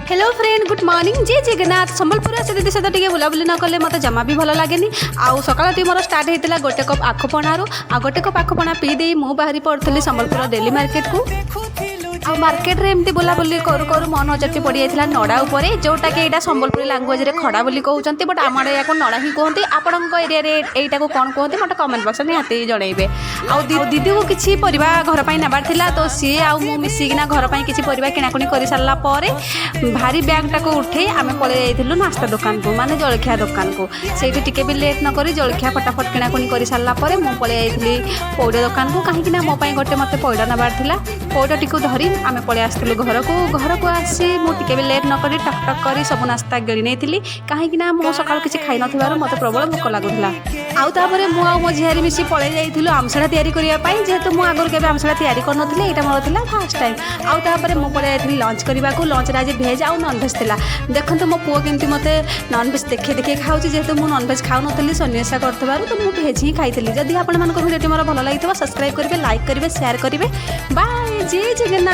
Hello friend, good morning, ଜୟ ଜଗନ୍ନାଥ। ସମ୍ବଲପୁର ଆସି ଦିଦି ସହିତ ଟିକେ ବୁଲାବୁଲି ନ କଲେ ମୋତେ ଜମା ବି ଭଲ ଲାଗେନି। ଆଉ ସକାଳଟି ମୋର ଷ୍ଟାର୍ଟ ହେଇଥିଲା ଗୋଟେ କପ୍ ଆଖୁ ପଣାରୁ। ଆଉ ଗୋଟେ କପ୍ ଆଖୁ ପଣା ପିଇ ଦେଇ ମୁଁ ବାହାରି ପଡ଼ୁଥିଲି ସମ୍ବଲପୁର ଡେଲି ମାର୍କେଟକୁ। ଆଉ ମାର୍କେଟରେ ଏମିତି ବୁଲାବୁଲି କରୁ କରୁ ମୋ ନଜରଟି ପଡ଼ିଯାଇଥିଲା ନଡ଼ା ଉପରେ, ଯେଉଁଟାକି ଏଇଟା ସମ୍ବଲପୁରୀ ଲାଙ୍ଗୁଏଜରେ ଖଡ଼ା ବୋଲି କହୁଛନ୍ତି, ବଟ୍ ଆମ ଆଡ଼େ ଏହାକୁ ନଡ଼ା ହିଁ କୁହନ୍ତି। ଆପଣଙ୍କ ଏରିଆରେ ଏଇଟାକୁ କ'ଣ କୁହନ୍ତି, ମୋତେ କମେଣ୍ଟ ବକ୍ସରେ ନିହାତି ଜଣାଇବେ। ଆଉ ଦିଦିକୁ କିଛି ପରିବା ଘର ପାଇଁ ନେବାର ଥିଲା, ତ ସିଏ ଆଉ ମୁଁ ମିଶିକିନା ଘର ପାଇଁ କିଛି ପରିବା କିଣାକୁଣି କରିସାରିଲା ପରେ ଭାରି ବ୍ୟାଗଟାକୁ ଉଠେଇ ଆମେ ପଳେଇ ଯାଇଥିଲୁ ନାସ୍ତା ଦୋକାନକୁ, ମାନେ ଜଳଖିଆ ଦୋକାନକୁ। ସେଇଠି ଟିକେ ବି ଲେଟ୍ ନ କରି ଜଳଖିଆ ଫଟାଫଟ କିଣାକୁଣି କରିସାରିଲା ପରେ ମୁଁ ପଳେଇ ଯାଇଥିଲି ପଇଡ଼ ଦୋକାନକୁ, କାହିଁକିନା ମୋ ପାଇଁ ଗୋଟେ ମୋତେ ପଇଡ଼ ନେବାର ଥିଲା। ପଇଡ଼ଟିକୁ ଧରି ଆମେ ପଳେଇ ଆସିଥିଲୁ ଘରକୁ। ଘରକୁ ଆସି ମୁଁ ଟିକେ ବି ଲେଟ୍ ନ କରି ଟକ୍ ଟକ୍ କରି ସବୁ ନାସ୍ତା ଗିଳି ନେଇଥିଲି, କାହିଁକିନା ମୁଁ ସକାଳୁ କିଛି ଖାଇନଥିବାରୁ ମୋତେ ପ୍ରବଳ ଭୋକ ଲାଗୁଥିଲା। ଆଉ ତାପରେ ମୁଁ ଆଉ ମୋ ଝିଆରୀ ମିଶି ପଳେଇ ଯାଇଥିଲୁ ଆମସଡ଼ା ତିଆରି କରିବା ପାଇଁ। ଯେହେତୁ ମୁଁ ଆଗରୁ କେବେ ଆମସଡ଼ା ତିଆରି କରିନଥିଲି, ଏଇଟା ମୋର ଥିଲା ଫାର୍ଷ୍ଟ ଟାଇମ୍। ଆଉ ତାପରେ ମୁଁ ପଳେଇ ଯାଇଥିଲି ଲଞ୍ଚ କରିବାକୁ। ଲଞ୍ଚରେ ଆଜି ଭେଜ୍ ଆଉ ନନ୍ଭେଜ୍ ଥିଲା। ଦେଖନ୍ତୁ, ମୋ ପୁଅ କେମିତି ମୋତେ ନନ୍ଭେଜ୍ ଦେଖେଇ ଦେଖେଇ ଖାଉଛି। ଯେହେତୁ ମୁଁ ନନ୍ଭେଜ୍ ଖାଉନଥିଲି ଶନି ଓଷା କରୁଥିବାରୁ, ତ ମୁଁ ଭେଜ୍ ହିଁ ଖାଇଥିଲି। ଯଦି ଆପଣମାନଙ୍କୁ ଭିଡ଼ିଓଟି ମୋର ଭଲ ଲାଗିଥିବ, ସବସ୍କ୍ରାଇବ୍ କରିବେ, ଲାଇକ୍ କରିବେ, ସେୟାର କରିବେ। ବାଏ, ଜୟ ଜଗନ୍ନାଥ।